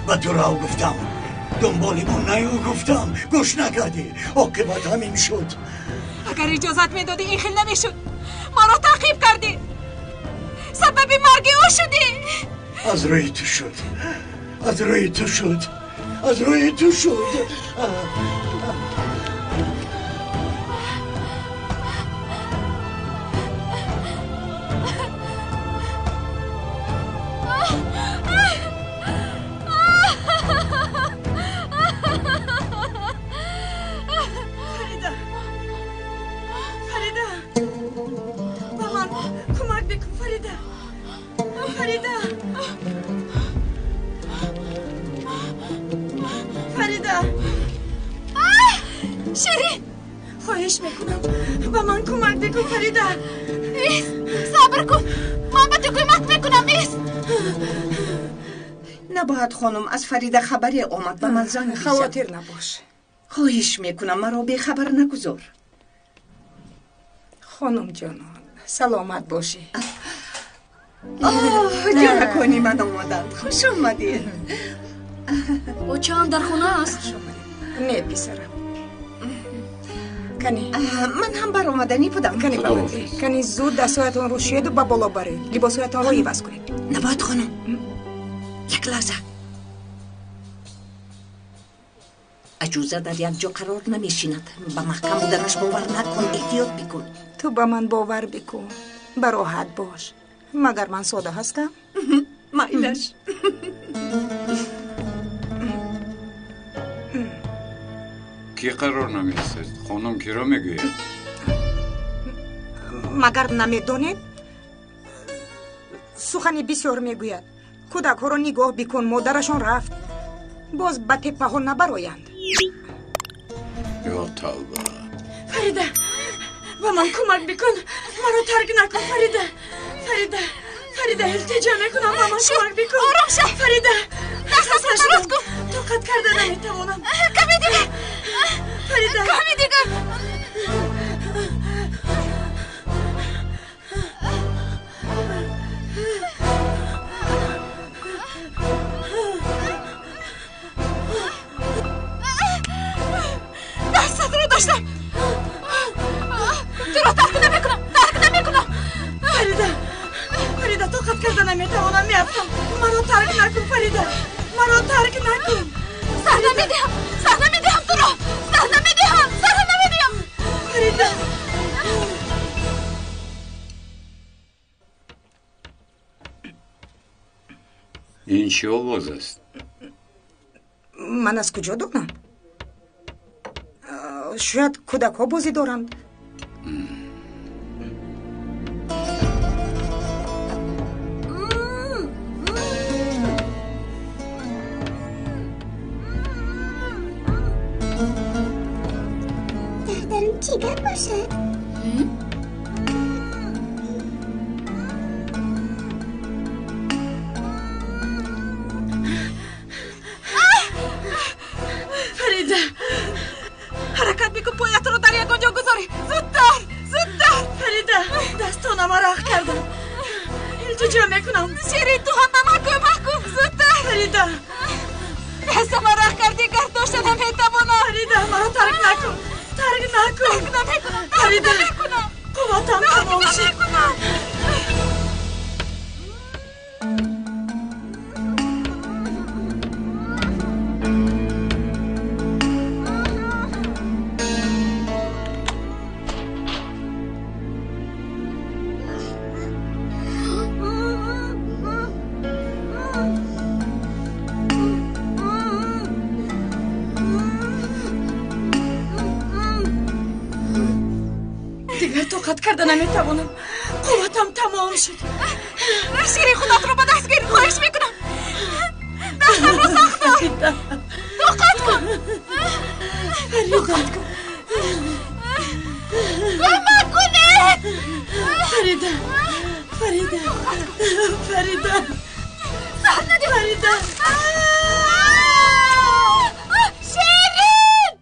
Ба ту рав гуфтам, дунболи мо наё гуфтам, гӯш накардӣ, оқибат ҳамин шуд. Агар иҷозат медодӣ ин хел намешуд. Маро таъқиб кардӣ, сабаби марги ӯ шудӣ. Аз рӯи ту шуд, аз рӯи ту шуд, аз рӯи ту шуд. Ширин! Хоҳиш мекунам, ба ман кӯмак бикун, Фарида. Ис, сабр кун, ман ба ту кӯмак мекунам, ис. Набоҳат хонум, аз Фарида хабаре омад, ба ман занг бизан. Хавотир набош. Хоҳиш мекунам, маро бехабар нагузор. Хонум ҷонон, саломат бошӣ. Оҳ, ҷонакони ман омаданд. Хуш омадед. Очаам дар хона аст? Не, писарам. Кани. Ман ҳам баромаданӣ будам. Кани, кани, зуд дастҳоятонро шӯеду ба боло баред, либосҳоятонро иваз кунед. Набоҳат хонум, як лаҳза. Аҷуза дар як ҷо қарор намешинад. Ба маҳкам буданаш бовар накун, эҳтиёт бикун. Ту ба ман бовар бикун, бароҳат бош. Магар ман сода ҳастам? Майлаш. Кӣ қарор намеистад? Хонум киро мегӯяд? Магар намедонед? Сухани бисёр мегӯяд. Кӯдакҳоро нигоҳ бикун, модарашон рафт. Боз ба теппаҳо набароянд. Ё тавба! Фарида, ба ман кӯмак бикун, маро тарк накун, Фарида. Фарида, Фарида, илтиҷо мекунам, ба ман кӯмак бикун. Ором шав. Фарида, дастатро дароз кун. Тоқат карда наметавонам. Каме дигар. Фарида, каме дигар. Дастатро доштам. Туро тарк намекунам, тарк намекунам. Фарида, Фарида, тоқат карда наметавонам, меафтам. Маро тарк накун, Фарида, маро тарк накун. Сар намедиҳам, сар намедиҳам туро, сар намедиҳам, сар намедиҳам. Фарида. Ин чӣ овоз аст? Ман аз куҷо донам? Шояд кӯдакҳо бозӣ доранд. Дар дарун чӣ гап бошад? Фарида, ҳаракат бикун, поятро дар ягон ҷо гузорӣ. Зудтар, зудтар. Фарида, дастонама рах кардам. Илтиҷо мекунам. Ширин, ту ҳам ба ман кӯмак кун, зудтар. Фарида, дастама рах кардӣ, гардошта наметавонам. Фарида, маро тарк накун, тарк накун. Тарк намекунам, тарк Фарида, намекунам. Қувватам тамом шуд. Намекунам. Дигар тоқат карда наметавонам. Қувватам тамом шуд. Ширин, худатро ба даст гир, хоҳиш мекунам. Дастамро сахт дор. Фарида, Тоқат кун. Фарида, Кӯмак кунед. Фарида, Фарида, Фарида, Сар надиҳ. Фарида. Ширин!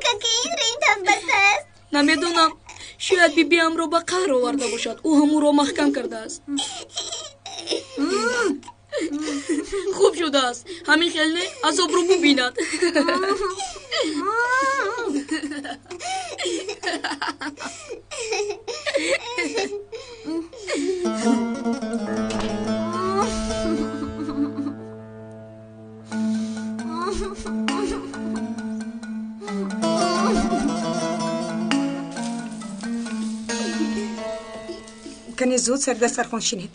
Каки ин рӯи тавбат аст? Намедонам, шояд бибиамро Падарамро ба қаҳр оварда бошад. Ӯ ҳам ӯро маҳкам кардааст. Хуб шудааст. Ҳамин хел не, азобро бубинад. Кани зуд сари дастархон шинед.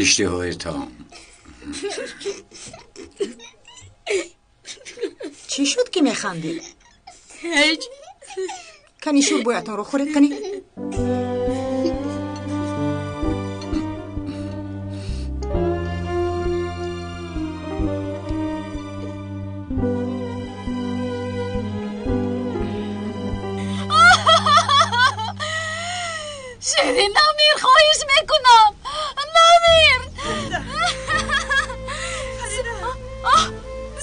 Иштиҳои таом. Чӣ шуд ки механдед? Ҳеҷ. Кани шӯрбоятонро хӯред, кани. Ширин, намир, хоҳиш мекунам. Намир!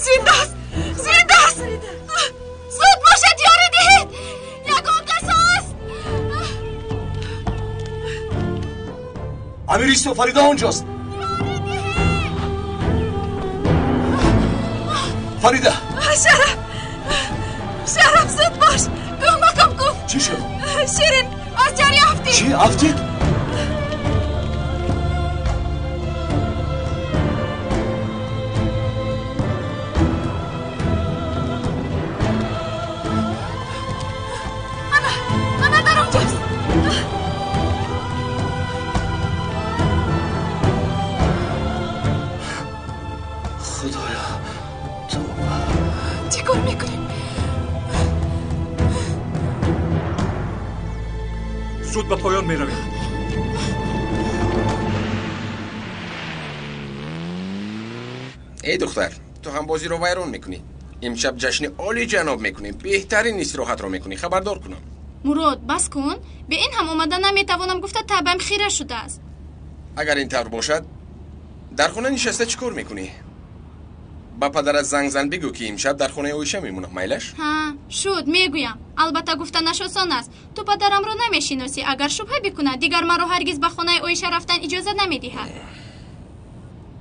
Зинда аст! Зинда аст! Зуд бошед, ёрӣ диҳед! Ягон кас ҳаст? Амир исто, Фарида онҷост. Фарида! Шараф! Шараф, зуд бош! Кӯмакам кун! Чӣ шуд? Ширин аз ҷарӣ афтид! Чӣ, афтид? Ана, ана дар онҷост! Худоё, тавба! Чӣ кор мекунем? Зуд ба поён меравем. Эй духтар, ту ҳам бозиро вайрон мекунӣ. Имшаб ҷашни олӣ ҷаноб мекунем. Беҳтарин истироҳатро мекунӣ, хабардор кунам. Мурод, бас кун. Бе ин ҳам омада наметавонам гуфта табам хира шудааст. Агар ин тавр бошад, дар хона нишаста чӣ кор мекунӣ? Ба падарат занг зан, бигӯ ки имшаб дар хонаи Оиша мемонам, майлаш? Ҳа, шуд, мегӯям. Албатта гуфтанаш осон аст. Ту падарамро намешиносӣ. Агар шубҳа бикунад, дигар маро ҳаргиз ба хонаи Оиша рафтан иҷоза намедиҳад.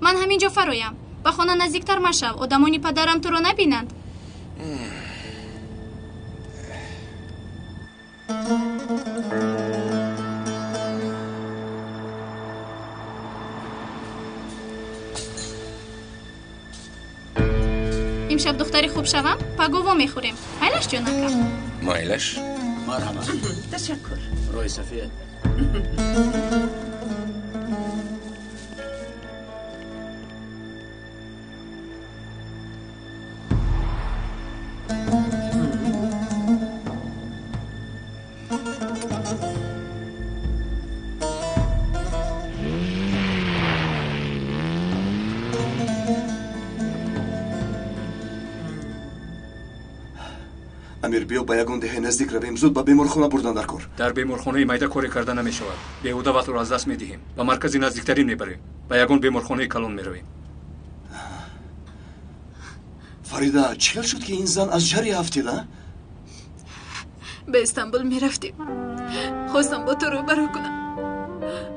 Ман ҳамин ҷо фароям. Ба хона наздиктар машав, одамони падарам туро набинанд. Имшаб духтари хуб шавам, пагово мехӯрем. Майлаш, ҷонакам? Майлаш. Марҳамат. Ташаккур. Рӯи сафед. Амир, биё ба ягон деҳаи наздик равем. Зуд ба беморхона бурдан дар кор. Дар беморхонаи майда коре карда намешавад. Беҳуда вақтро аз даст медиҳем. Ба маркази наздиктарин мебарем. Ба ягон беморхонаи калон меравем. Фарида, чӣ хел шуд ки ин зан аз ҷари афтид, а? Ба Истанбул мерафтем. Хостам бо ту рӯбарӯ кунам,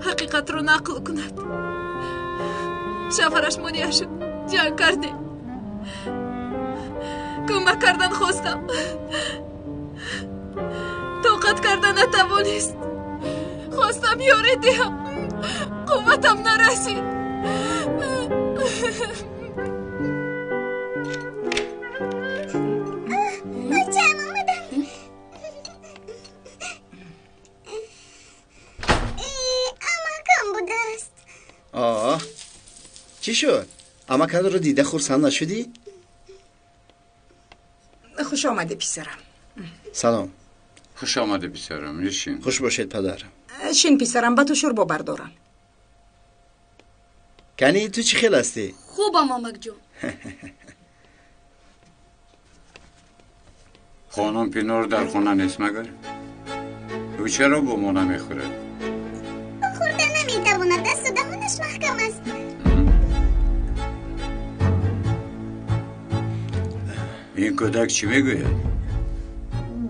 ҳақиқатро нақл кунад. Шавҳараш монеа шуд. Ҷанг кардем. Кӯмак кардан хостам. Тоқат карда натавонист. Хостам ёрӣ диҳам. Қувватам нарасид. Бачаам омадам. Амакам будааст. Оҳ, чӣ шуд? Амакатро дида хурсанд нашудӣ? Хуш омадӣ, писарам. Салом. Хуш омадӣ, писарам. Нишин. Хуш бошед, падар. Шин, писарам, ба ту шӯрбо бардорам. Кани, ту чӣ хел ҳастӣ? Хубам, амакҷон. Хонум Пинор дар хона нест магар? Ӯ чаро бо мо намехӯрад? Хӯрда наметавонад, дасту даҳонаш маҳкам аст. Ин кӯдак чӣ мегӯяд?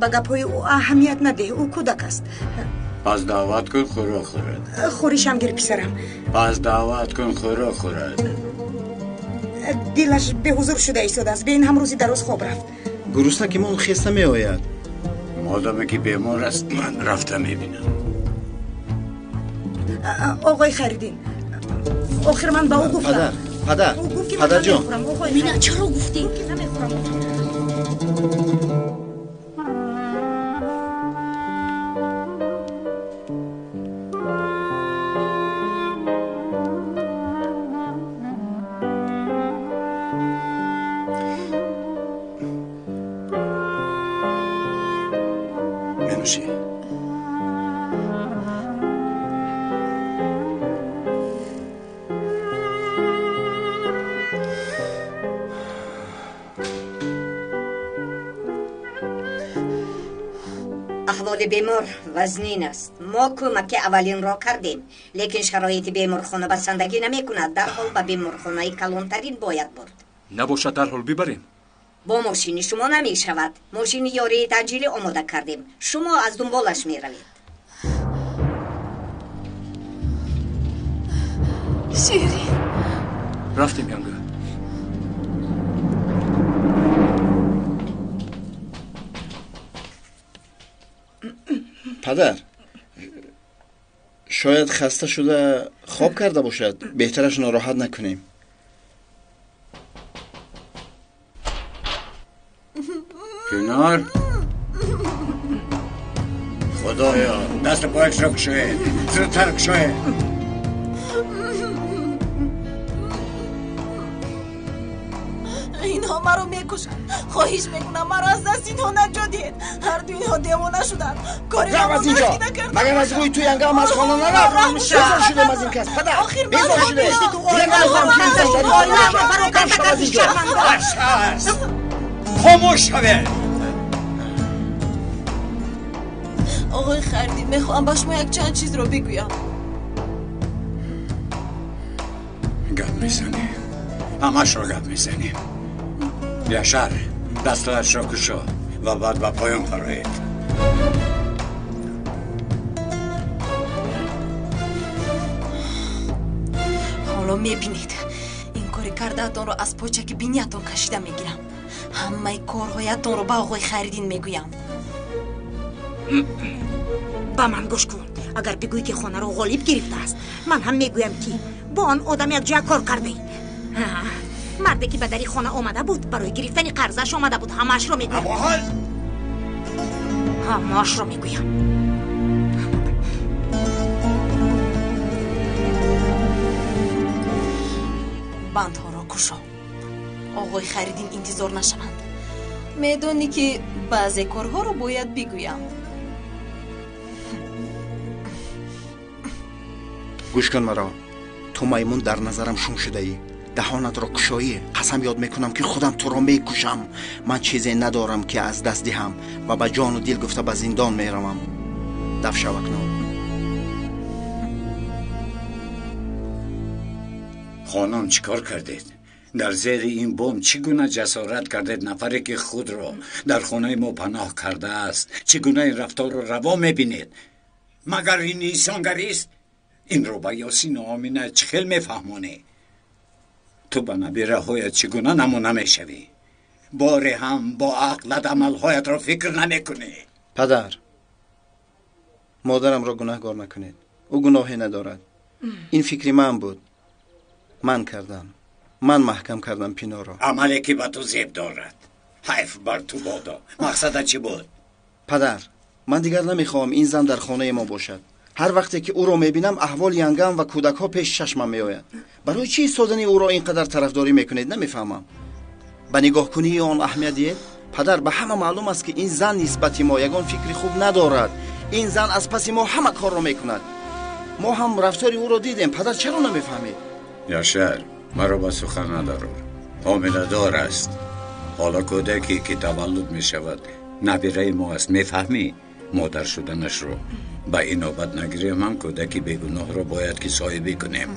Ба гапҳои ӯ аҳамият надеҳ, ӯ кӯдак аст. Пас даъват кун хӯрок хӯрад. Хӯришам гир, писарам. Пас даъват кун хӯрок хӯрад. Дилаш беҳузур шуда истодааст. Бе ин ҳам рӯзи дароз хоб рафт. Гурусна ки мон хеста меояд. Модоме ки бемор аст, ман рафта мебинам. Оғои Хайриддин, охир ман ба ӯ гуфтам. Падар, падар, падарҷон. Мина, чаро гуфтӣ? Намехӯрам. Менӯшӣ? Аҳволи бемор вазнин аст. Мо кӯмаки аввалинро кардем, лекин шароити беморхона басандагӣ намекунад. Дарҳол ба беморхонаи калонтарин бояд бурд. Набошад, дарҳол бибарем. Бо мошини шумо намешавад. Мошини ёрии таъҷилӣ омода кардем. Шумо аз дунболаш меравед. Ширин. Рафтем, янга. Падар, шояд хаста шуда хоб карда бошад. Беҳтараш нороҳат накунем. Пинор, худоё, дасту пояшро кушоед, зудтар кушоед. Инҳо маро мекушанд. Хоҳиш мекунам, маро аз дасти инҳо наҷот диҳед. Ҳарду инҳо девона шуданд. Кори Рав аз инҷо. Магар аз рӯи ту янгаам аз хона нарафт? Безор шудем аз ин кас, падар. Безор шудем. Дигар намехоҳам ки ин кас дар ин хона бошад. Рав шав аз инҷо. Бас аст, хомӯш шавед. Оғои Хайриддин, мехоҳам ба шумо якчанд чизро бигӯям. Гап мезанем, ҳамашро гап мезанем. Яшар, дастҳояшро кушо ва баъд ба поён фароед. Ҳоло мебинед, ин кори кардаатонро аз почаки биниятон кашида мегирам. Ҳамаи корҳоятонро ба оғои Хайриддин мегӯям. Ба ман гӯш кун. Агар бигӯӣ ки хонаро ғолиб гирифтааст, ман ҳам мегӯям ки бо он одам якҷоя кор кардаӣ. Марде ки ба дари хона омада буд, барои гирифтани қарзаш омада буд. Ҳамаашро мегӯям. Ҳамаашро мегӯям. Бандҳоро кушо. Оғои Хайриддин интизор нашаванд. Медонӣ ки баъзе корҳоро бояд бигӯям. Гӯш кун маро. Ту маймун дар назарам шум шудаӣ. Даҳонатро кушоӣ. Қасам ёд мекунам ки худам туро мекушам. Ман чизе надорам ки аз даст диҳам ва ба ҷону дил гуфта ба зиндон меравам. Даф шав акнун. Хонум, чӣ кор кардед? Дар зери ин бом чӣ гуна ҷасорат кардед? Нафаре ки худро дар хонаи мо паноҳ кардааст, чӣ гуна ин рафторро раво мебинед? Магар ин инсонгарист? Инро ба Ёсину Омина чӣ хел мефаҳмонӣ? Ту ба набираҳоят чӣ гуна намуна мешавӣ? Боре ҳам бо ақлат амалҳоятро фикр намекунӣ. Падар, модарамро гунаҳгор накунед. Ӯ гуноҳе надорад. Ин фикри ман буд. Ман кардам. Ман маҳкам кардам Пиноро. Амале ки ба ту зеб дорад. Ҳайф бар ту бодо. Мақсадат чӣ буд? Падар, ман дигар намехоҳам ин зан дар хонаи мо бошад. Ҳар вақте ки ӯро мебинам, аҳволи янгам ва кӯдакҳо пеш чашмам меояд. Барои чӣ истодани ӯро ин қадар тарафдорӣ мекунед, намефаҳмам. Ба нигоҳкунии он аҳамият диҳед? Падар, ба ҳама маълум аст ки ин зан нисбати мо ягон фикри хуб надорад. Ин зан аз паси мо ҳама корро мекунад. Мо ҳам рафтори ӯро дидем. Падар, чаро намефаҳмед? Яшар, маро ба сухан надарор. Ҳомиладор аст. Ҳоло кӯдаке ки таваллуд мешавад набираи мо аст. Мефаҳмӣ? Модар шуданашро ба инобат нагирем ҳам кӯдаки бегуноҳро бояд ки соҳибӣ кунем.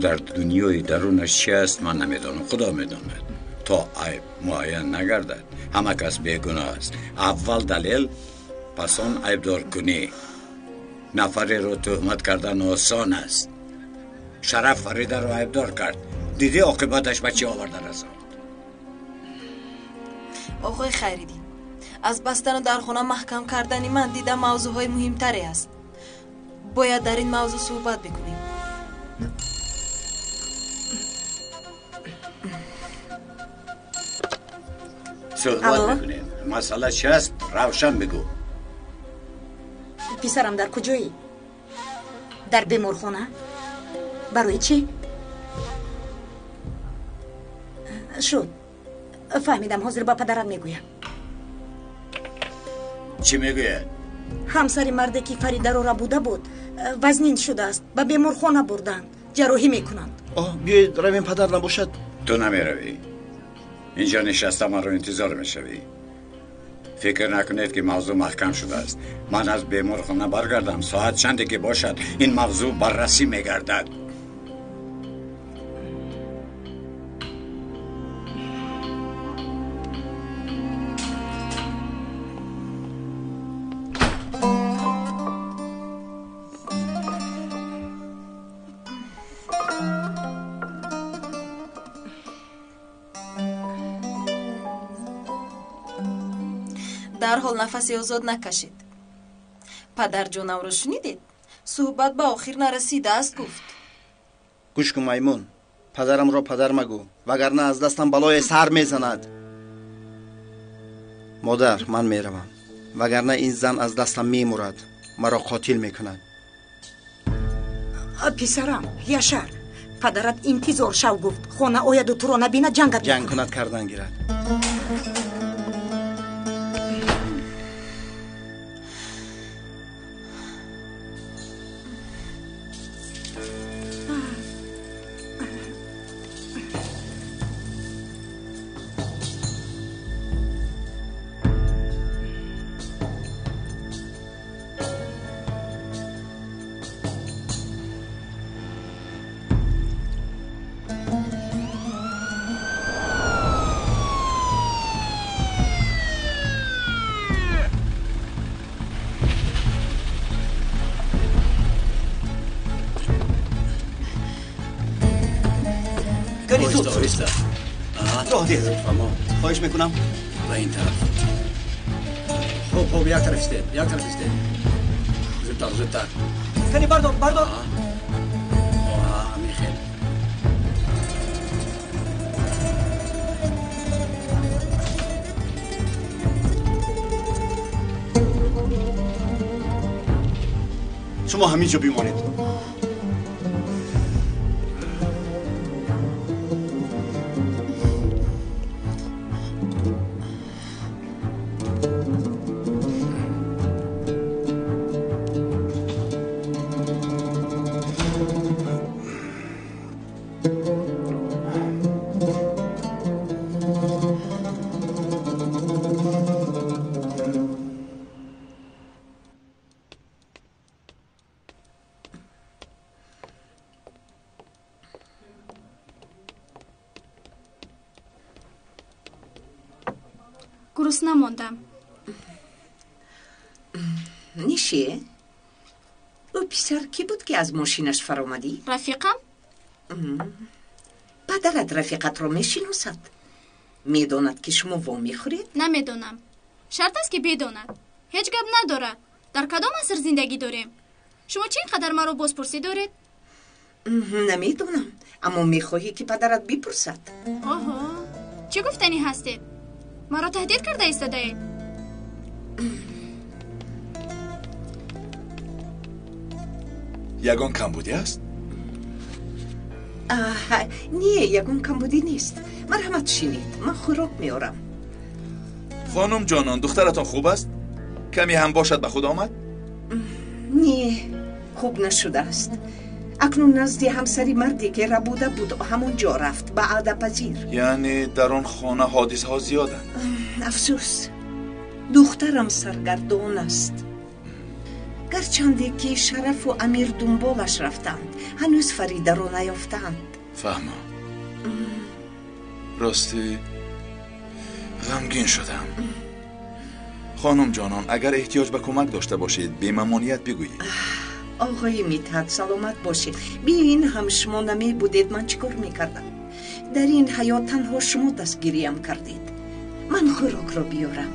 Дар дунёи дарунаш чи аст, ман намедонам, худо медонад. То айб муайян нагардад, ҳама кас бегуноҳ аст. Аввал далел, пас он айбдоркунӣ. Нафареро туҳмат кардан осон аст. Шараф Фаридаро айбдор кард. Дидӣ оқибаташ ба чӣ оварда расонд? Оғои Хайриддин, аз бастану дар хона маҳкам кардани ман дида мавзӯъҳои муҳимтаре аст. Бояд дар ин мавзӯъ суҳбат бикунем. Суҳбат мекунем. Масъала чи аст? Равшан бигӯ. Писарам дар куҷоӣ? Дар беморхона? Барои чӣ? Шуд. Фаҳмидам, ҳозир ба падарам мегӯям. Чӣ мегӯяд? Ҳамсари марде ки Фаридаро рабуда буд, вазнин шудааст. Ба беморхона бурданд. Ҷарроҳӣ мекунанд. Оҳ, биёед равем, падар набошад. Ту намеравӣ. Инҷо нишаста маро интизор мешавӣ. Фикр накунед ки мавзӯъ маҳкам шудааст. Ман аз беморхона баргардам, соат чанде ки бошад, ин мавзӯъ баррасӣ мегардад. Дарҳол нафаси озод накашед. Падарҷонамро шунидед? Суҳбат ба охир нарасидааст, гуфт. Гӯш кун, маймун, падарамро падар магӯ, вагарна аз дастам балое сар мезанад. Модар, ман меравам, вагарна ин зан аз дастам мемурад, маро қотил мекунад. Писарам, Яшар, падарат интизор шав гуфт. Хона ояду туро набинад, ҷангат ҷанг кунад, кардан гирад. خواهش میکنم به این طرف. خب خب، یک طرف استید، یک طرف استید. زودتر زودتر. کنی بردار بردار. آه میخیل. شما همینجا بیمانید. Гурусна мондам. Нише, ӯ писар кӣ буд, ки аз мошинаш фаромадӣ? Рафиқам. Падарат рафиқатро мешиносад? Медонад, ки шумо во мехӯред? Намедонам. Шарт аст, ки бедонад. Ҳеҷ гап надорад. Дар кадом аср зиндагӣ дорем? Шумо чӣ ин қадар маро бозпурсӣ доред? Намедонам, аммо мехоҳӣ, ки падарат бипурсад. Оҳо, чӣ гуфтанӣ ҳастед? Маро таҳдид карда истодаед? Ягон камбудӣ аст? Не, ягон камбудӣ нест. Марҳамат, шинед, ман хӯрок меорам. Хонум ҷонон, духтаратон хуб аст? Каме ҳам бошад ба худ омад? Не, хуб нашудааст. Акнун назди ҳамсари марде, ки рабуда буд, ҳамон ҷо рафт, ба адапазир. Яъне дар он хона ҳодисаҳо зиёданд? Афсӯс, духтарам саргардон аст. Гарчанде ки Шарафу Амир дунболаш рафтанд, ҳанӯз Фаридаро наёфтанд. Фаҳмам. Рости, Ғамгин шудам. Хонум ҷонон, агар эҳтиёҷ ба кӯмак дошта бошед, бемамоният бигӯед. Оғои Мидҳат, саломат бошед. Би ин ҳам шумо намебудед, ман чӣ кор мекардам? Дар ин ҳаёт танҳо шумо дастгириям кардед. Ман хӯрокро биёрам.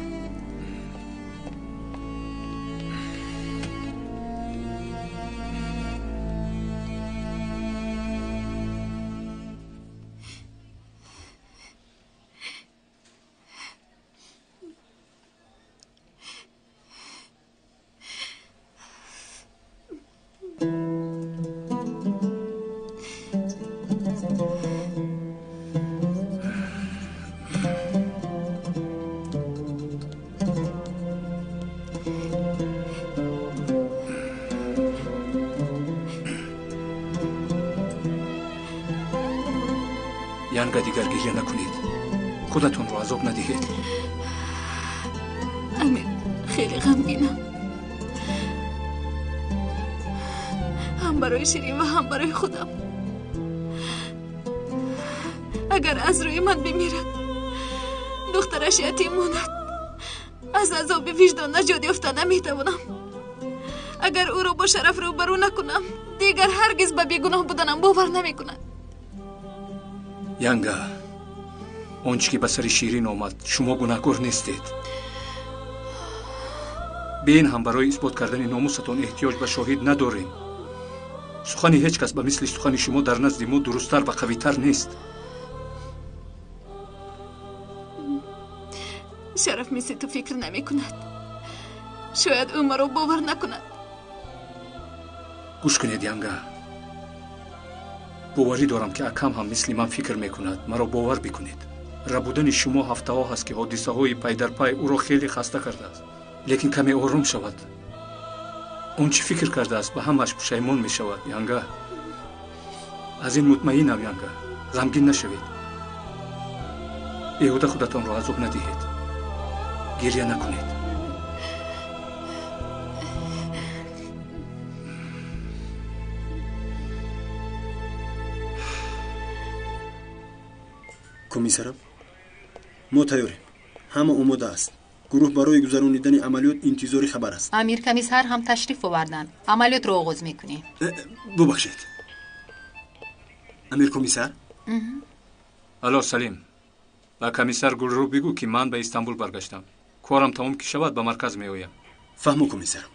Янга, дигар гиря накунед, худатонро азоб надиҳед. Амир, хеле ғамгинам, ҳам барои Ширин ва ҳам барои худам. Агар аз рӯи ман бимирад, духтараш ятим монад, аз азоби виҷдон наҷот ёфта наметавонам. Агар ӯро бо шараф рӯбарӯ накунам, дигар ҳаргиз ба бегуноҳ буданам бовар намекунад. Янга, он чӣ ки ба сари Ширин омад, шумо гунаҳкор нестед. Бе ин ҳам барои исбот кардани номусатон эҳтиёҷ ба шоҳид надорем. Сухани ҳеҷ кас ба мисли сухани шумо дар назди мо дурусттар ва қавитар нест. Шараф мисли ту фикр намекунад. Шояд ӯ маро бовар накунад. Гӯш кунед, Янга, боварӣ дорам, ки акам ҳам мисли ман фикр мекунад. Маро бовар бикунед. Рабудани шумо ҳафтаҳо ҳаст, ки ҳодисаҳои пайдарпай ӯро хеле хаста кардааст. Лекин каме ором шавад. Он чӣ фикр кардааст, ба ҳамааш пушаймон мешавад. Янга, аз ин мутмаинам. Янга, ғамгин нашавед. Беҳуда худатонро азоб надиҳед. Гиря накунед. Комиссарам, мо тайёрем, ҳама омода аст. Гурӯҳ барои гузаронидани амалиёт интизори хабар аст. Амир комиссар ҳам ташриф оварданд. Амалиётро оғоз мекунем. Бубахшед, амир комиссар. Алло, Салим, ба комиссар Гулрӯ бигӯ, ки ман ба Истанбул баргаштам. Корам тамом ки шавад, ба марказ меоям. Фаҳмо, комиссарам,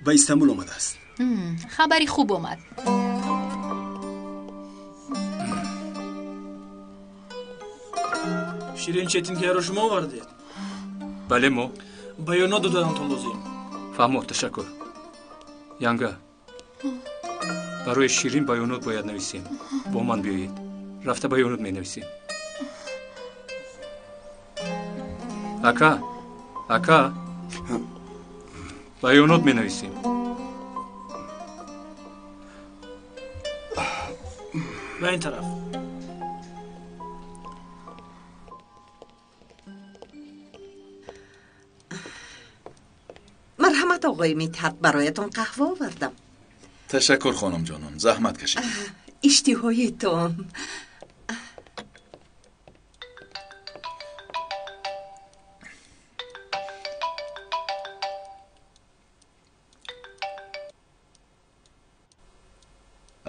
ба Истанбул омадааст. Хабари хуб омад. Ширин Четинкаяро шумо овардед? Бале, мо. Баёнот доданатон лозим. Фаҳмо, ташаккур. Янга, барои Ширин баёнот бояд нависем. Бо ман биёед, рафта баёнот менависем. Ака, ака, баёнот менависем. Ба ин тараф. Марҳамат, оғои Мидҳат, бароятон қаҳва овардам. Ташаккур, хонум ҷонон, заҳмат кашид. Иштиҳоитон.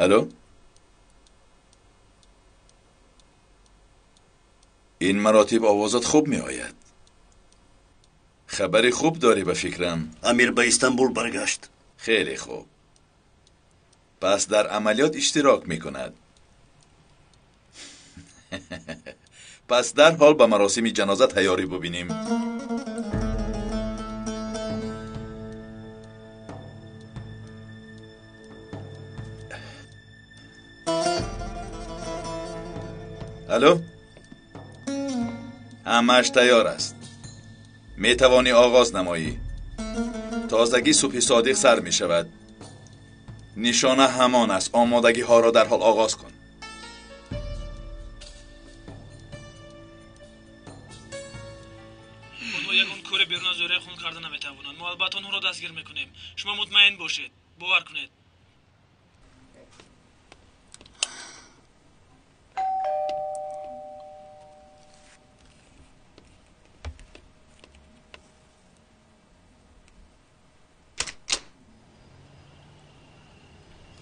Алло, ин маротиб овозат хуб меояд. Хабари хуб дорӣ ба фикрам. Амир ба Истанбул баргашт. Хеле хуб. Пас дар амалиёт иштирок мекунад. Пас дарҳол ба маросими ҷаноза тайёрӣ бубинем. Алло, ҳамааш тайёр аст. Метавонӣ оғоз намоӣ. Тозагӣ субҳи содиқ сар мешавад. Нишона ҳамон аст. Омодагиҳоро дарҳол оғоз кун. Онҳо ягон кори берун аз доираи қонун карда наметавонанд. Мо албатта онҳоро дастгир мекунем. Шумо мутмаин бошед, бовар кунед.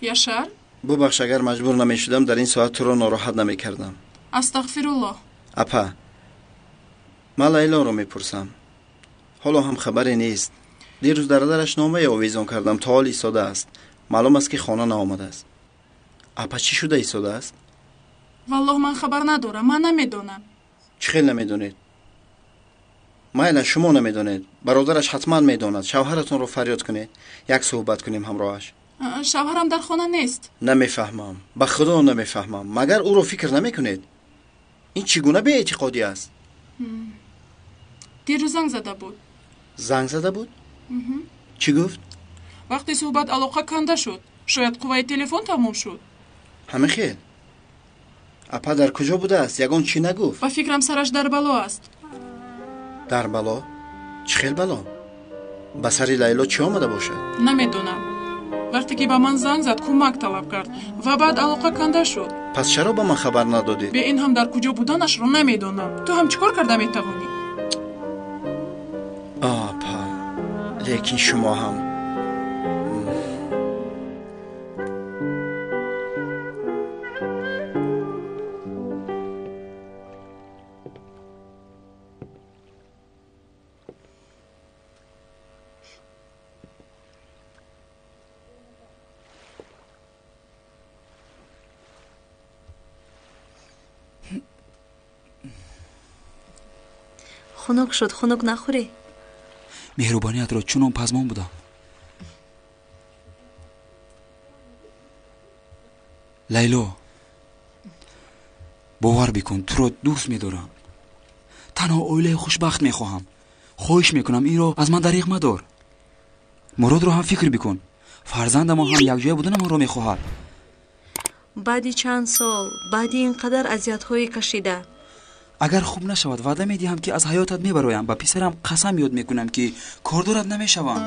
Яшар? Бубахш, агар маҷбур намешудам, дар ин соат туро нороҳат намекардам. Астағфируллоҳ. Апа, ман Лайлоро мепурсам. Ҳоло ҳам хабаре нест. Дирӯз дар дараш номае овезон кардам, то ҳол истодааст. Маълум аст, ки хона наомадааст. Апа, чӣ шуда истодааст? Валлоҳ, ман хабар надорам, ман намедонам. Чӣ хел намедонед? Майла, шумо намедонед, бародараш ҳатман медонад. Шавҳаратонро фарёд кунед, як суҳбат кунем ҳамроҳаш. Шавҳарам дар хона нест. Намефаҳмам, ба худо намефаҳмам. Магар ӯро фикр намекунед? Ин чӣ гуна беэътиқодӣ аст? Дирӯз занг зада буд. Занг зада буд? Чӣ гуфт? Вақти суҳбат алоқа канда шуд. Шояд қувваи телефон тамом шуд. Ҳамин хел? Апа, дар куҷо будааст? Ягон чӣ нагуфт? Ба фикрам, сараш дар бало аст. Дар бало? Чӣ хел бало? Ба сари Лайло чӣ омада бошад? Намедонам. Вақте ки ба ман занг зад, кӯмак талаб кард ва баъд алоқа канда шуд. Пас чаро ба ман хабар надодед? Бе ин ҳам дар куҷо буданашро намедонам. Ту ҳам чӣ кор карда метавонӣ? Апа, лекин шумо ҳам. Хунук шуд, хунук нахӯрӣ. Меҳрубониятро чунон пазмон будам. Лайло, бовар бикун, туро дӯст медорам. Танҳо оилаи хушбахт мехоҳам. Хоҳиш мекунам, инро аз ман дариғ мадор. Муродро ҳам фикр бикун. Фарзандамон ҳам якҷоя буданамонро мехоҳад. Баъди чанд сол, баъди ин қадар азиятҳои кашида. Агар хуб нашавад, ваъда медиҳам, ки аз ҳаётат мебароям. Ба писарам қасам ёд мекунам, ки кордорат намешавам.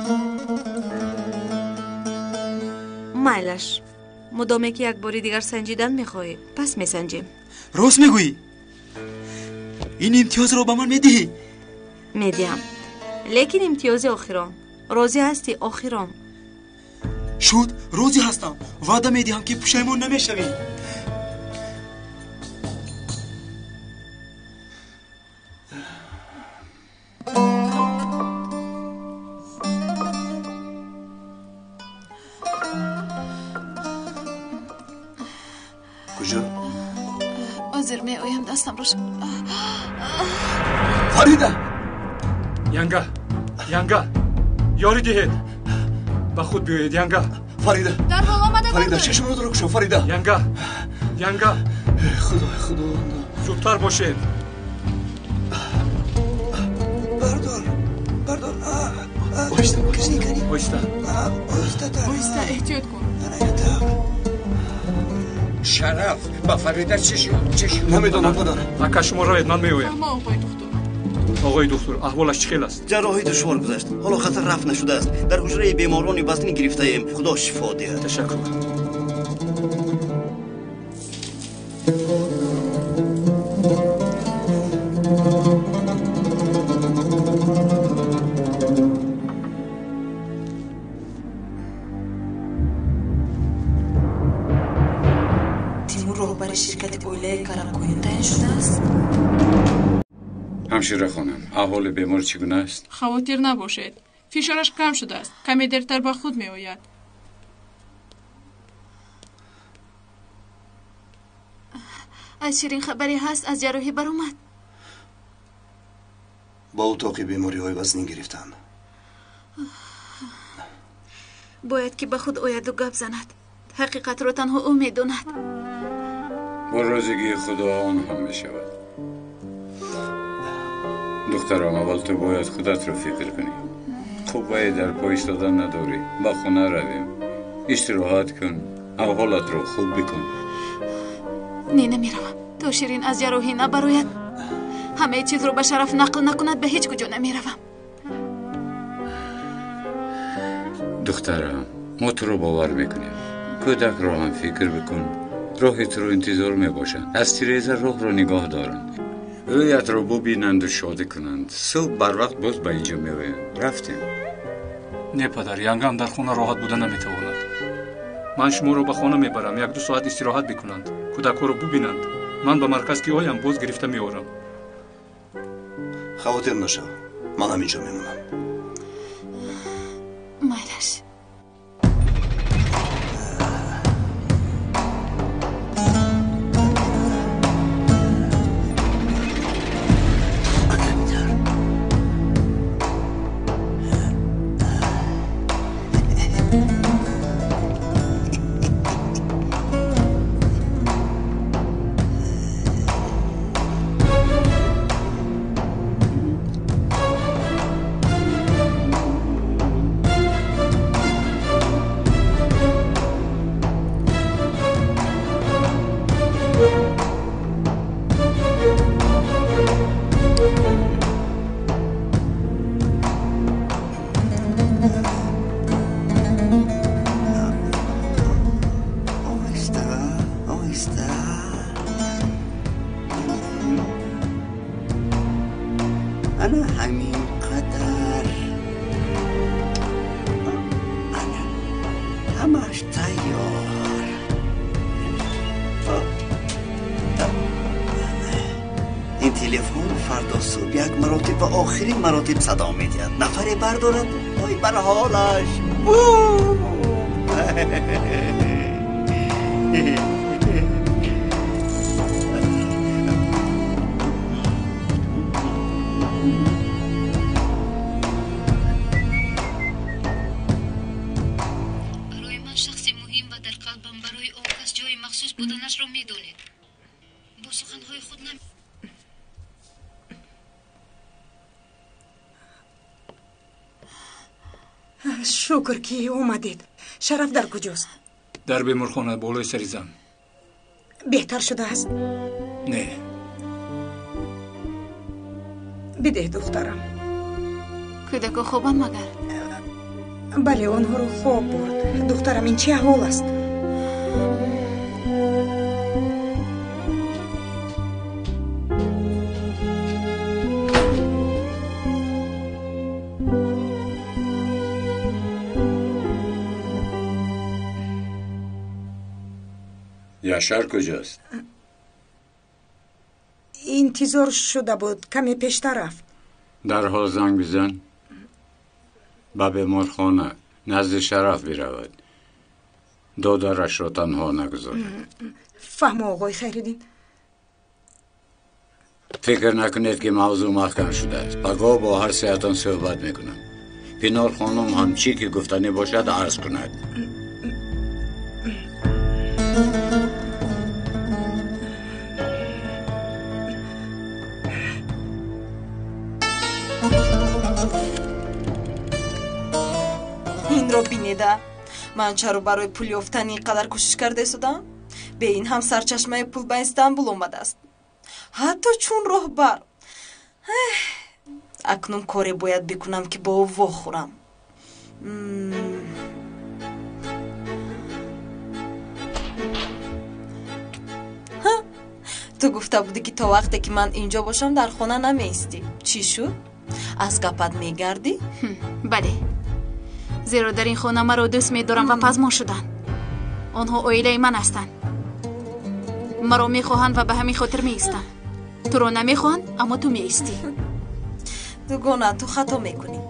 Майлаш, мудоме ки як бори дигар санҷидан мехоҳӣ, пас месанҷем. Рост мегӯӣ? Ин имтиёзро ба ман медиҳӣ? Медиҳам, лекин имтиёзи охирон. Розӣ ҳастӣ? Охирон. Шуд, розӣ ҳастам. Ваъда медиҳам, ки пушаймон намешавӣ. Куҷо? Ҳозир меоям, дастамро. Фарида! Янга, янга, ёрӣ диҳед. Ба худ биёед, янга. Фарида! Дарҳол омада. Фарида, чашмонатро кушо, Фарида! Янга, янга! Худои, худованда! Зудтар бошед. Бардор, бардор. Оҳиста, оҳиста. Оҳистатар. Оҳиста, эҳтиёт кун. Шараф, ба Фарида чӣ шуд? Чӣ шуд? Намедонам, падар. Ака, шумо равед, ман меоям. Фаҳмо, оғои духтур. Оғои духтур, аҳволаш чӣ хел аст? Ҷарроҳӣ душвор гузашт. Ҳоло хатар рафт нашудааст. Дар ҳуҷраи беморони вазнин гирифтаем. Худо шифо диҳад. Ташаккур. Тимур роҳбари ширкати оилаи Каракоин таъин шудааст? Ҳамшира хонам, аҳволи бемор чӣ гуна аст? Хавотир набошед, фишораш кам шудааст. Каме дертар ба худ меояд. Аз Ширин хабаре ҳаст? Аз ҷарроҳӣ баромад? Ба утоқи бемориҳои вазнин гирифтанд. Бояд ки ба худ ояду гап занад. Ҳақиқатро танҳо ӯ медонад. Бо розигии Худо он ҳам мешавад. Духтарам, аввал ту бояд худатро фикр кунӣ. Қуввае дар по истодан надорӣ. Ба хона равем, истироҳат кун, аҳволатро хуб бикун. Не, намеравам. То Ширин аз ҷарроҳӣ набарояд, ҳамаи чизро ба Шараф нақл накунад, ба ҳеҷ куҷо намеравам. Духтарам, мо туро бовар мекунем. Кӯдакро ҳам фикр бикун. Роҳи туро интизор мебошанд. Аз тиреза роҳро нигоҳ доранд. Рӯятро бубинанду шодӣ кунанд. Субҳ барвақт боз ба инҷо меоянд. Рафтем. Не, падар, янгам дар хона роҳат буда наметавонад. Ман шуморо ба хона мебарам, як-ду соат истироҳат бикунанд, кӯдакҳоро бубинанд. Ман ба марказ ки оям, боз гирифта меорам. Хавотир нашав, ман ҳаминҷо мемонам. Майлаш. Маротиб садо медиҳад, нафаре бардорад, ой бар ҳолаш. Барои ман шахси муҳим ва дар қалбам барои он кас ҷои махсус буданашро медонед. Бо суханҳои худ наме Шукр ки омадед. Шараф дар куҷост? Дар беморхона, болои сари зан. Беҳтар шудааст? Не. Бидеҳ, духтарам. Кӯдако хобанд магар? Бале, онҳоро хоб бурд. Духтарам, ин чӣ аҳвол аст? Яшар куҷост? Интизор шуда буд, каме пештар рафт. Дарҳол занг бизан ба беморхона, назди Шараф биравад. Додарашро танҳо нагузорад. Фаҳмо, оғои Хайриддин. Фикр накунед ки мавзӯъ маҳкам шудааст. Пагоҳ бо ҳар сеятон суҳбат мекунам. Пинор хонум ҳам чӣ ки гуфтанӣ бошад арз кунад. Инро бинеда, ман чаро барои пул ёфтан ин қадар кӯшиш карда истодам? Бе ин ҳам сарчашмаи пул ба Истанбул омадааст, ҳатто чун роҳбар. Акнун коре бояд бикунам ки бо ӯ вохӯрам. Ту гуфта будӣ ки то вақте ки ман инҷо бошам дар хона намеистӣ. Чӣ шуд? Аз гапат мегардӣ? Бале, зеро дар ин хона маро дӯст медорам ва пазмон шуданд. Онҳо оилаи ман ҳастанд, маро мехоҳанд ва ба ҳамин хотир меистам. Туро намехоҳанд, аммо ту меистӣ. Дугона, ту хато мекунӣ.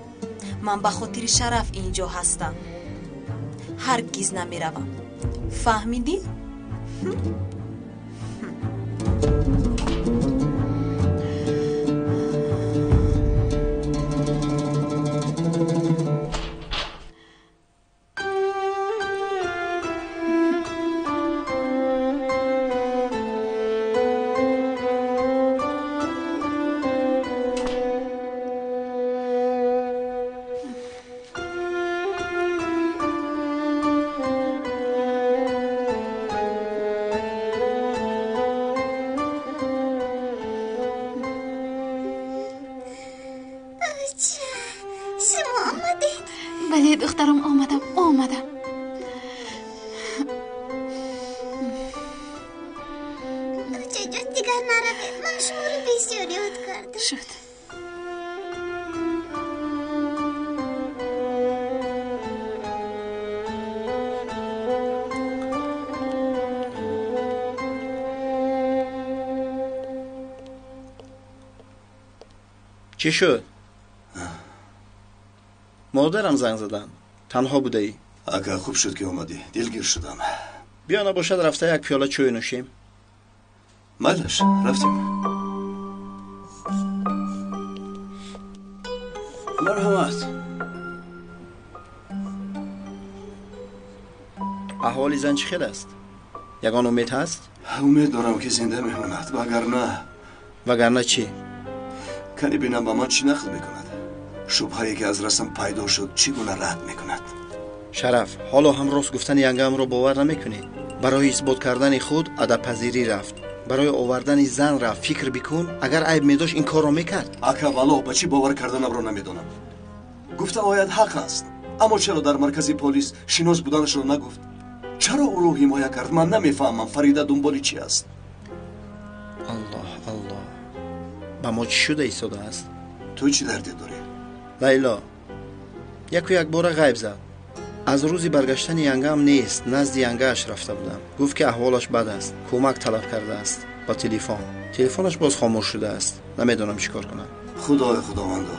Ман ба хотири Шараф инҷо ҳастам, ҳаргиз намеравам. Фаҳмидӣ? Бале, духтарам, омадам, омадам. Очаҷон, дигар наравед, ман шуморо бисёр ёд кардам. Шуд. Чӣ шуд? Модарам занг заданд. Танҳо будаӣ? Ака, хуб шуд ки омадӣ. Дилгир шудам. Биё набошад рафта як пиёла чой нӯшем. Майлаш, рафтем. Марҳамат. Аҳволи зан чӣ хел аст? Ягон умед ҳаст? Умед дорам ки зинда мемонад, вагарна вагарна чӣ? Кани бинам ба ман чӣ нақл мекунад. Шубҳае ки аз расм пайдо шуд чӣ гуна рад мекунад. Шараф, ҳоло ҳам рост гуфтани янгамро бовар намекунӣ? Барои исбот кардани худ адабпазирӣ рафт, барои овардани зан рафт. Фикр бикун, агар айб медошт ин корро мекард. Ака, валлоҳ ба чӣ бовар карданамро намедонам. Гуфта ояд ҳақ аст, аммо чаро дар маркази полис шинос буданашро нагуфт? Чаро ӯро ҳимоя кард? Ман намефаҳмам Фарида дунболи чӣ аст. Аллоҳ, аллоҳ, ба мо чӣ шуда истодааст? Ту чӣ дарде дорӣ? Лайло яку якбора ғайб зад. Аз рӯзи баргаштани янгам нест. Назди янгааш рафта будам. Гуфт ки аҳволаш бад аст, кӯмак талаб кардааст ба телефон. Телефонаш боз хомӯш шудааст. Намедонам чӣ кор кунам. Худои худовандо,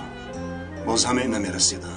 боз ҳамин намерасида.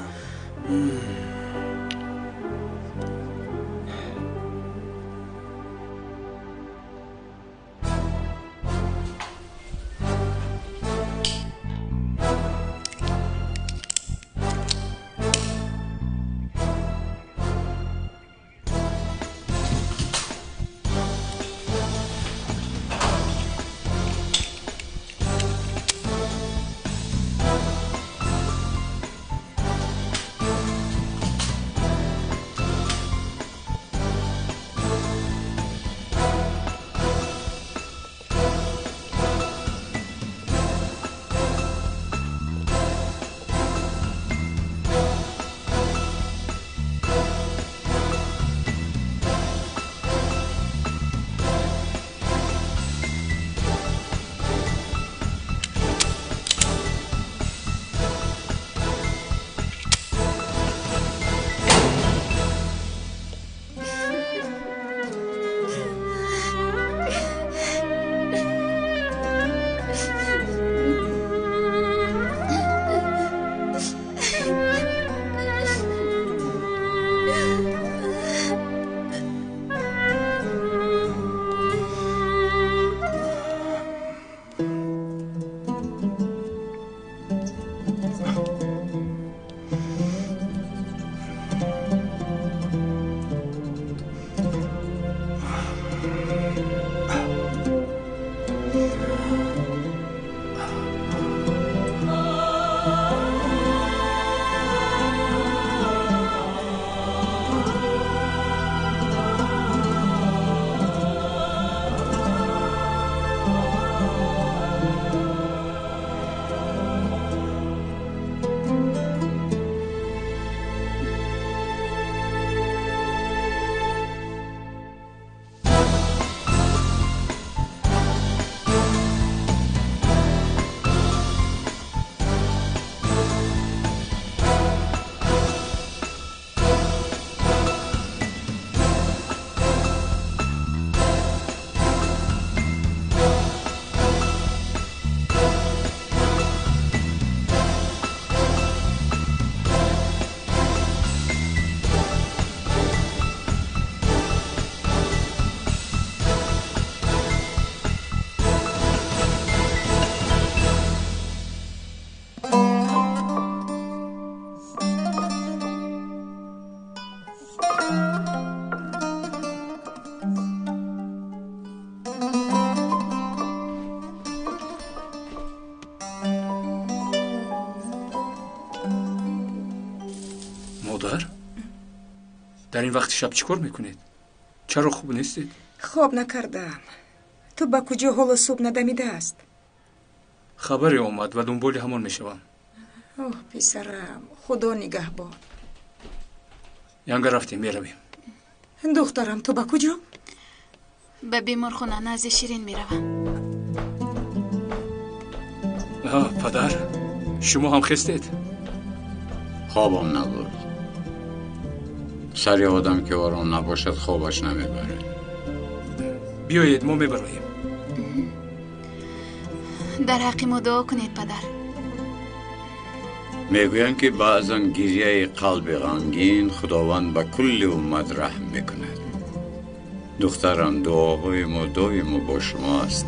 Дар ин вақти шаб чӣ кор мекунед? Чаро хуб нестед? Хоб накардам. Ту ба куҷо ҳоло субҳ надамидааст? Хабаре омад ва дунболи ҳамон мешавам. Оҳ, писарам, худо нигаҳбон. Янга рафтем, меравем. Духтарам, ту ба куҷо? Ба беморхона назди Ширин меравам. Падар, шумо ҳам хестед? Хобам набурд. Сари одам ки ором набошад, хобаш намебарад. Биёед, мо мебароем. Дар ҳаққи мо дуо кунед, падар. Мегӯянд, ки баъзан гирьяи қалби ғамгин Худованд ба кулли уммат раҳм мекунад. Духтарам, дуоҳои мо доимо бо шумо аст.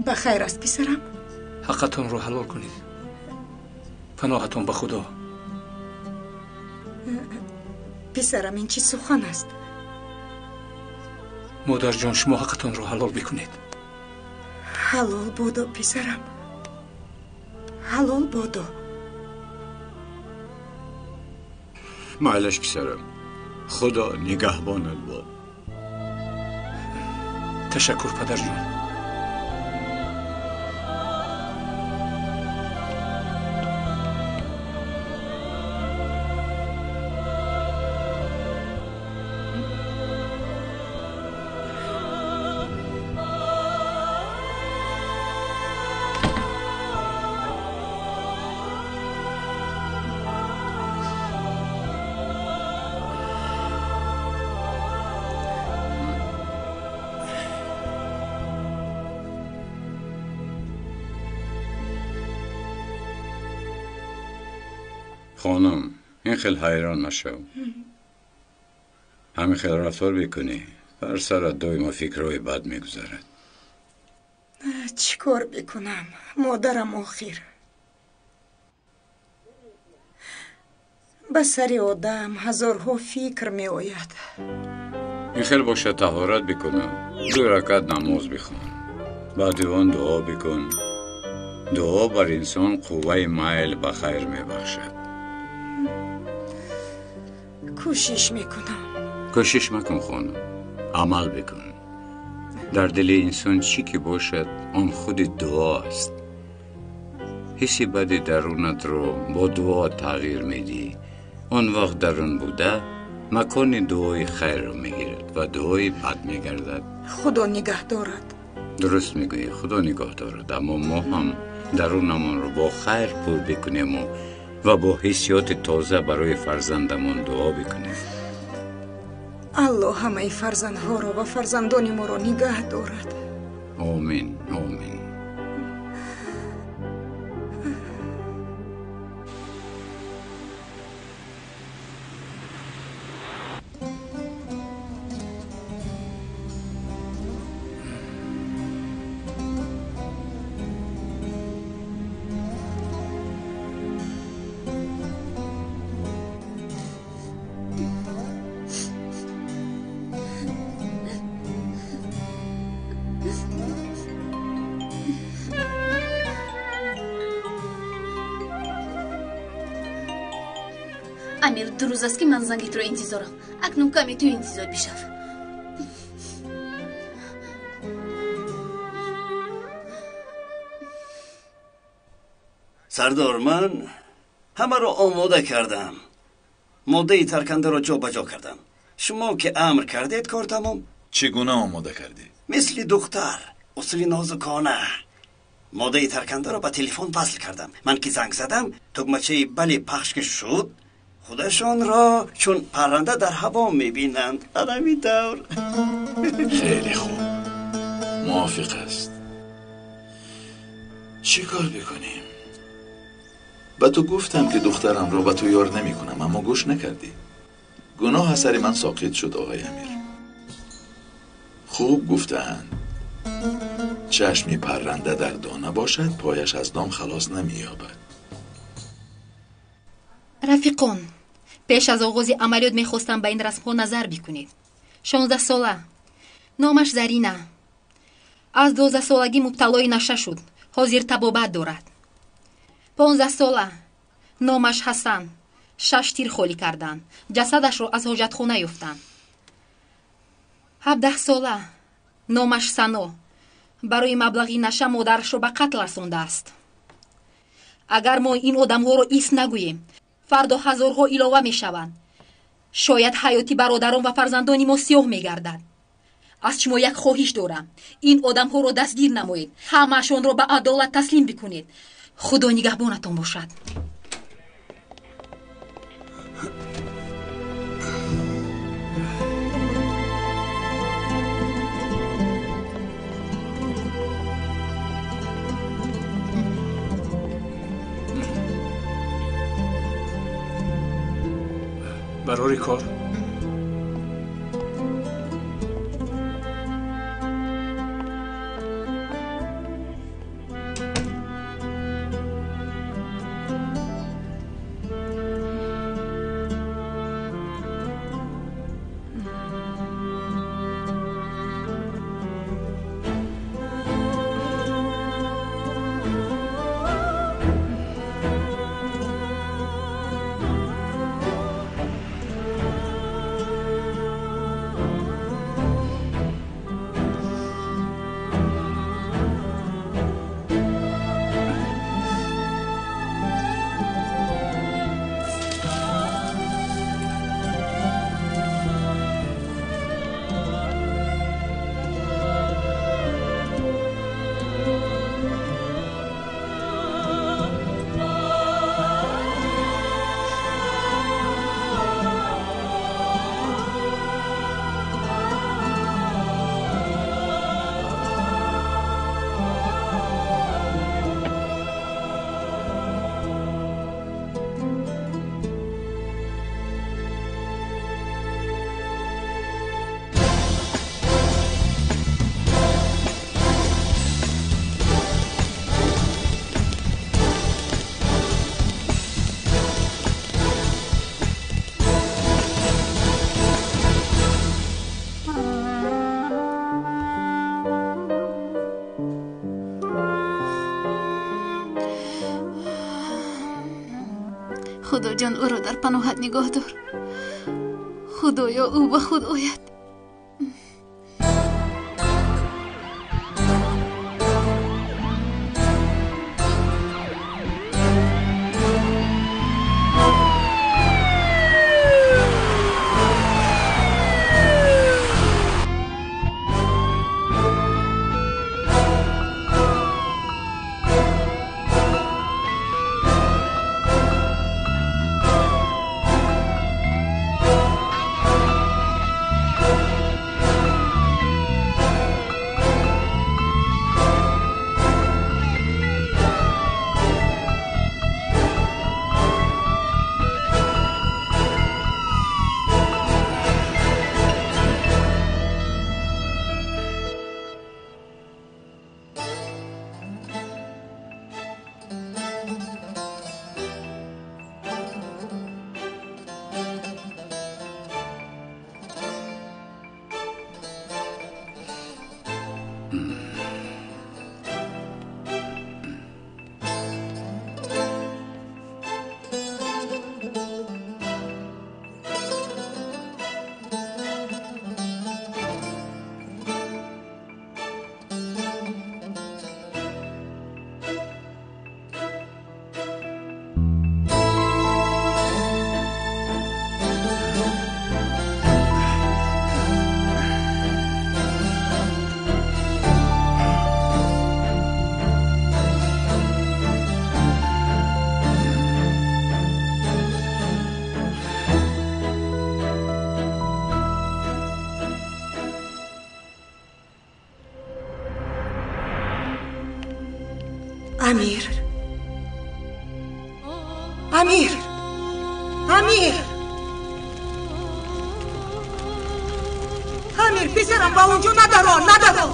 Ба хайр аст, писарам. Ҳаққатонро ҳалол кунед. Паноҳатон ба Худо. Писарам, ин чӣ сухан аст? Модарҷон, шумо ҳаққатонро ҳалол бикунед. Ҳалол бодо, писарам, ҳалол бодо. Майлаш, писарам, Худо нигаҳбонат бод. Ташаккур, падарҷон. Хонум, ин хел ҳайрон нашав. Ҳамин хел рафтор бикунӣ, бар сарат доимо фикрҳои бад мегузарад. Чӣ кор бикунам, модарам? Охир ба сари одам ҳазорҳо фикр меояд. Ин хел бошад, таҳорат бикунам, 2 ракат намоз бихон, баъди он дуо бикун. Дуо бар инсон қувваи майл ба хайр мебахшад. Кӯшиш мекунам. Кӯшиш макун, хонум, амал бикун. Дар дили инсон чӣ ки бошад, он худи дуо аст. Ҳисси бади дарунатро бо дуо тағйир медиҳӣ. Он вақт дарун буда макони дуои хайрро мегирад ва дуои бад мегардад. Худо нигаҳ дорад. Дуруст мегӯӣ, Худо нигоҳ дорад, аммо мо ҳам дарунамонро бо хайр пур бикунему ва бо ҳиссиёти тоза барои фарзандамон дуо бикунем. Аллоҳ ҳамаи фарзандҳоро ва фарзандони моро нигаҳ дорад. Омин, омин. Амир, 2 рӯз аст, ки ман занги туро интизорам. Акнун каме ту интизор бишав. Сардор, ман ҳамаро омода кардам. Моддаи таркандаро ҷо ба ҷо кардам. Шумо ки амр кардед, кор тамом. Чӣ гуна омода кардӣ? Мисли духтар, усули нозукона. Моддаи таркандаро ба телефон васл кардам. Ман ки занг задам, тугмачаи бале пахш ки шуд, худашонро чун парранда дар ҳаво мебинанд. Ҳамин тавр. Хеле хуб, мувофиқ аст. Чӣ кор бикунем? Ба ту гуфтам, ки духтарамро ба ту ёр намекунам, аммо гӯш накардӣ. Гуноҳ аз сари ман соқит шуд, оғои Амир. Хуб гуфтаанд, чашми парранда дар дона бошад, пояш аз дом халос намеёбад. Рафиқон, пеш аз оғози амалиёт мехостам ба ин расмҳо назар бикунед. 16 сола, номаш Зарина. Аз 12 солагӣ мубталои наша шуд, ҳозир табобат дорад. 15 сола, номаш Ҳасан. 6 тир холӣ карданд, ҷасадашро аз ҳоҷатхона ёфтанд. 17 сола, номаш Сано. Барои маблағи наша модарашро ба қатл расондааст. Агар мо ин одамҳоро ис нагӯем, фардо ҳазорҳо илова мешаванд. Шояд ҳаёти бародарон ва фарзандони мо сиёҳ мегардад. Аз шумо як хоҳиш дорам: ин одамҳоро дастгир намоед, ҳамаашонро ба адолат таслим бикунед. Худо нигаҳбонатон бошад. Барори кор. Худоҷон, ӯро дар паноҳат нигоҳ дор. Худоё, ӯ ба худ ояд. Амир, Амир, Амир, Амир, писарам, ба онҷо надаро, надаро.